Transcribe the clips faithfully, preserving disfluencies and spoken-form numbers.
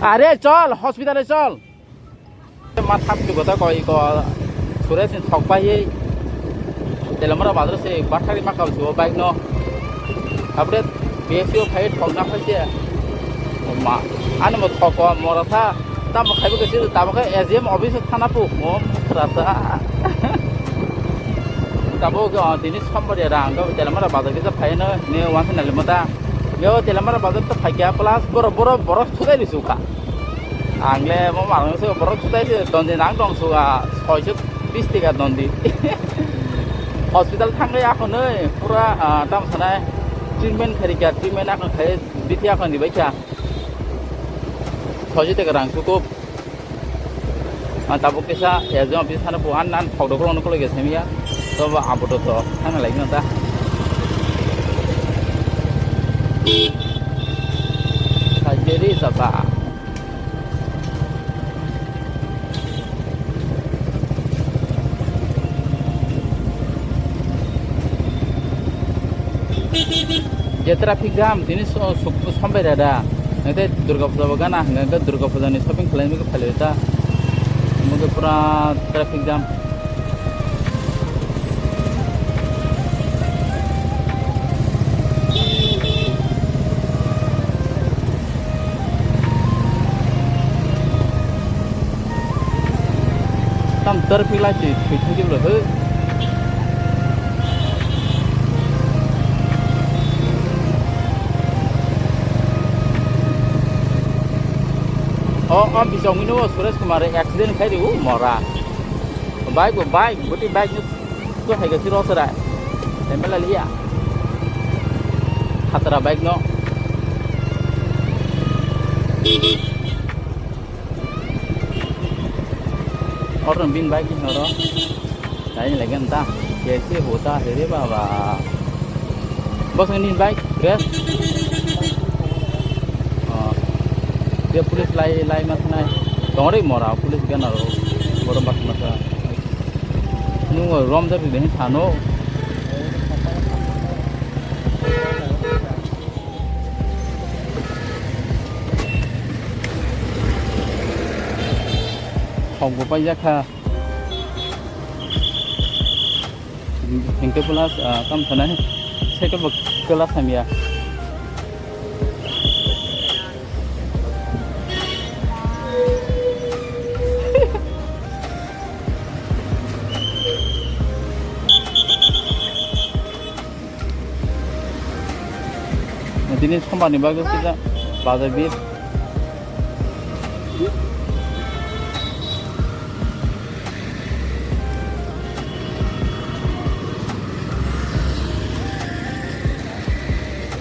Are chol, hospital e chol. Ma thap tu kota koi ko sure sin thok pai ye. Telamara bazar se bathari ma kam suo bike no. Update P S U phai thok na phai se. Ma ani mo thok ko mora tha. Tamo khaibo ke se tamo ke A G M office thana pu mo rasa. Tabo ke tini sombar ya rang ko Telamara bazar ke phai no ne wan sin le mata. Yo Telamara bazar to phai kya plus boro boro boro thudai risu kha. Ang le mo manung se borok sutai se dondi nang dong suga soiso bis tiga dondi. Hospital thangwi akhonwi pura, ah, tam sanai treatment khairikha, treatment akhon khai bithi akhon dibaikha. Soiso tiga rang sukup. Ah, tabuk kisa ejong office thana bu an nan thok dok rok nokolo ge semia. To bo abo to to thang lai no ta. Surgery saba. Je traffic jam tini so-, so-, sombai rada. Nete Durga Puja bo gana hwnga, hwnga Durga Puja ni shopping khlai nugwi phai ta. Omo khe pura traffic jam. Tam tar pilai si thui thui bro he. O, o bisong mino Suresh Kumar accident khai riu mora. Bike bo bike, buti bike ni to hai ga siro sara. Temela liya. Khatra bike no. Oro bin bike ni horo. Dai ni lagi anta. Kaise hota hai re baba. Bos ni bike, guys. Oh. Dia police lai, lai mas nai. Tongri mora police gana ro. Borom bat masa. Nungo rom jat de sano. Hok bo paijak kha. Hingke plus, ah, kam sanai. Cycle bo kela samya. Tini sombar ni bagwi kisa bazar bir.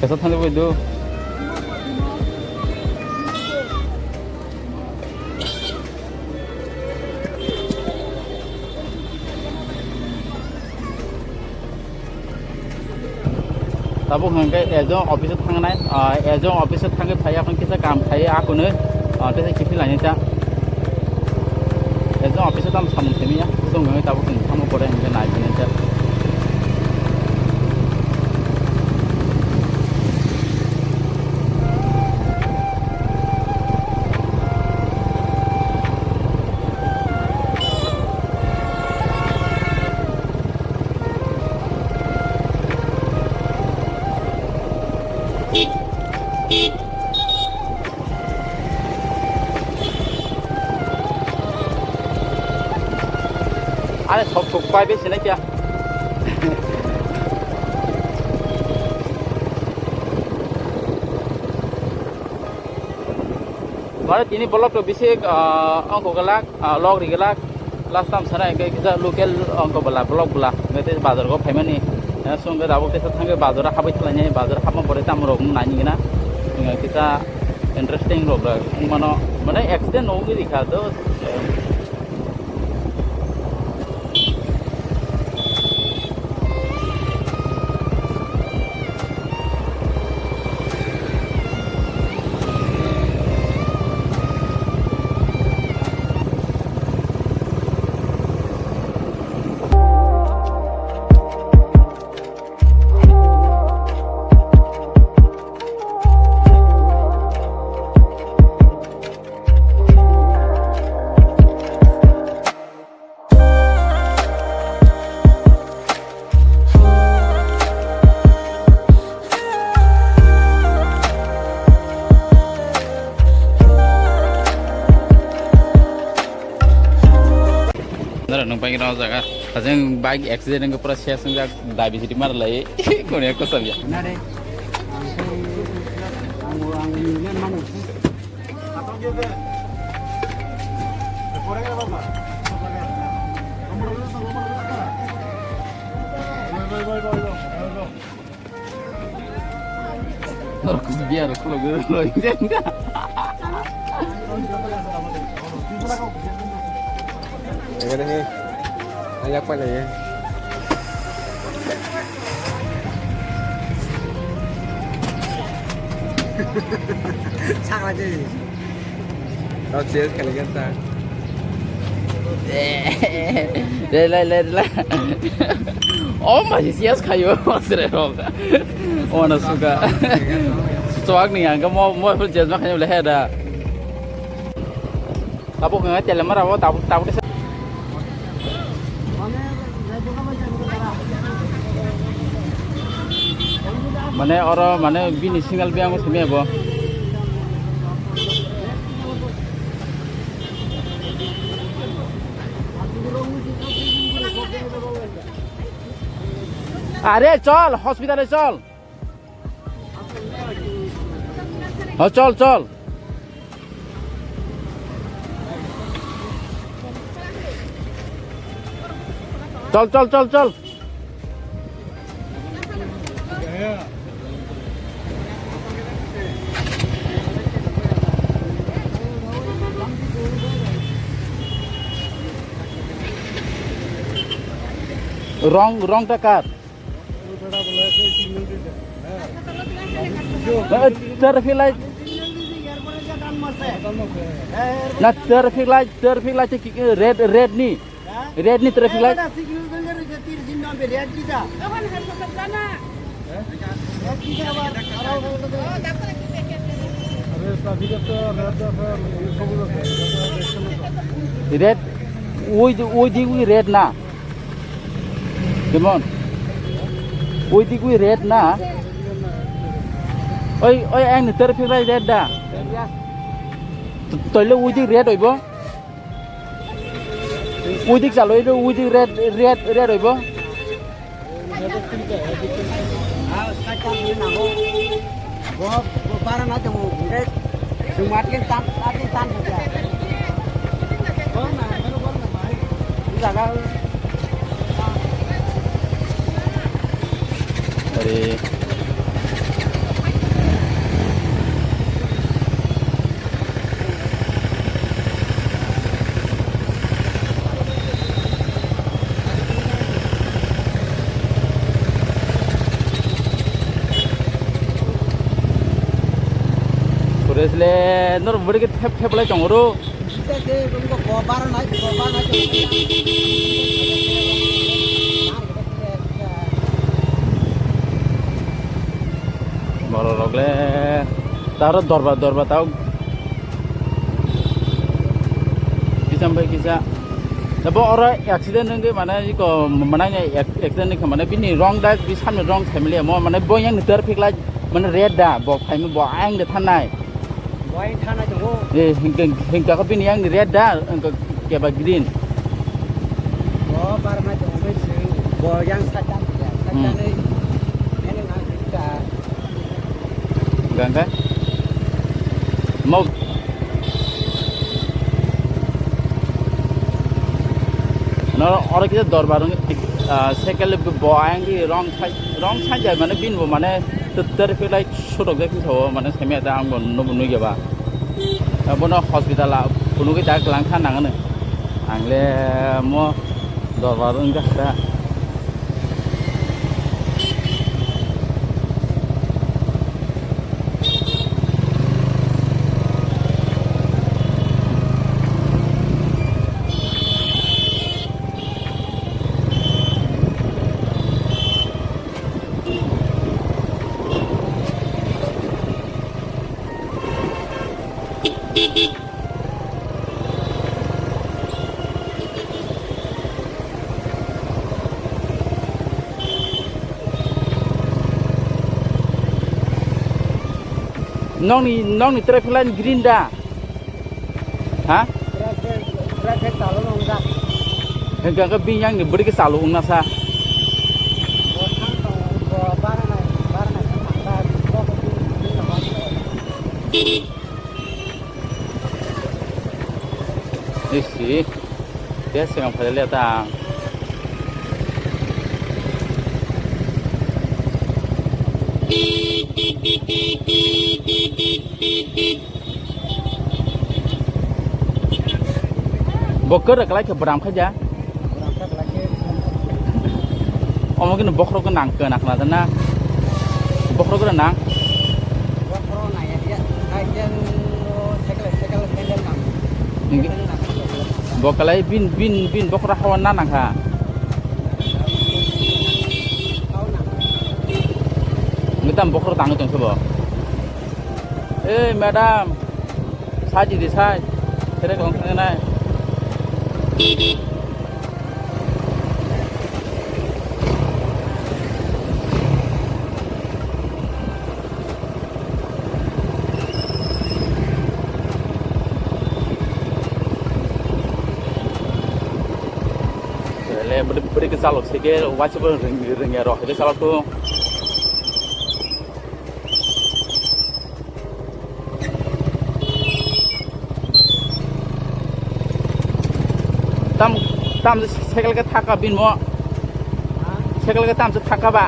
Kesa thani bai do. Tabuk hwnkhe ejong office o thangnai, ah, ejong office o thangwi phai, akhon kisa kam khai akhunwi, ah, tei kiphil lainai ta. Ejong office o tamo samung simi ya, chwng hwnkhe tabuk chwng tamo pore hwnkhe nai phai nai ta. Are sok sok pai besi na kya? Bare tini bolok to bisi, ah, ongko galak, ah, log ri galak, last time sana hingke kisa local ongko bala, bolok bala, hingke tei bazar go phaimani, eh, songke tabuk teisa thangke bazar haboi thalani, bazar habma pore tamo rok nani gina, hingke kisa interesting rok rok mano, mane accident no ri kha do, eh, Nung pai khe no jaga. Ajeng bike accident wngkhe pura ses wngjak, diabetes mar lai. Kono ekta sabya. Norok biar khulogwi roi jengka. Ekarhe ayak pai lai. Sakla je. Tao chase khalikha ta. Re lai lai lai. Oh my, yes khayo sre rok. Ona suka. Chuak ni ang mo mo full chase ma khayo le heda. Tabuk ngai tele mara bo tabuk tabuk. Mane oro mane bini signal biyang simi abo. Are chol, hospital e chol. Oh, chol, chol. Chol, chol, chol, chol. Wrong, wrong ta kar. Traffic light. Na traffic light, traffic light ki red, red ni. Red ni traffic light. Red, oi di, oi di, oi red na. Come on. Oi di gui red na. Oi, oi, ang ni ter phik rai red da. Toile oi di red oibo. Oi di chalo oibo, oi di red, red, red oibo. Bo, bo bara na tongo, hwnkhe chwng atwkhe tan, atwkhe tan kha khe. Jaga. Are. Pores le norok bwrwi khe thep thep lai tongo ro. Borok rok le taro dorba dorba tao. Kisa bai kisa. Bo oro accident wngwi mane iko mwnai accident wngkha mane bini wrong da bi samni wrong family mo mane bo yang ni ter phik lai mane red da bo phaima bo ayang de thanai. Bo ayang thanai tongo. Eh, hingka, hingka ko bini yang ni red da, hingka keba green. Bo bar mai tongo bai se. Bo yang satan ya. Hmm. Satan ni. Ini nang kita. Gangga. Mau. No, oro kita dorbar, ah, sekel bo ayang di wrong side, wrong side jai mane bin bo mane ter phik lai. Sotok de kisa o mane semi ada ang bo nubu nui ba. Bono hospital a phunugwi dak lang kha nang ano. Ang le mo dorbar wng kha da. Nokni, nokni traffic light green da? Ha? Traffic, traffic talo nongjak. Hingke hingke bini yang ni bwrwi khe chalok wngna sa. Isi. Tei swkang phailai ta. Bo kwrwk kwlai khe bwram khaja. Omo khe bokhorok nang khe nakna na. Bokhorok nang. Bo kwlai bin bin bin bokhorok hawan na nangkha. Ngitam bokhorok tangwi tongkhe bo. Ei madam. Saji di sai. Tere kong thangnai. Le bwrwi bwrwi khe chalok se khe waisa bo rwng rwngya rok hai khe chalok tu. Tam, tam se cycle khe thaka bin mo. Cycle khe tam se thaka ba.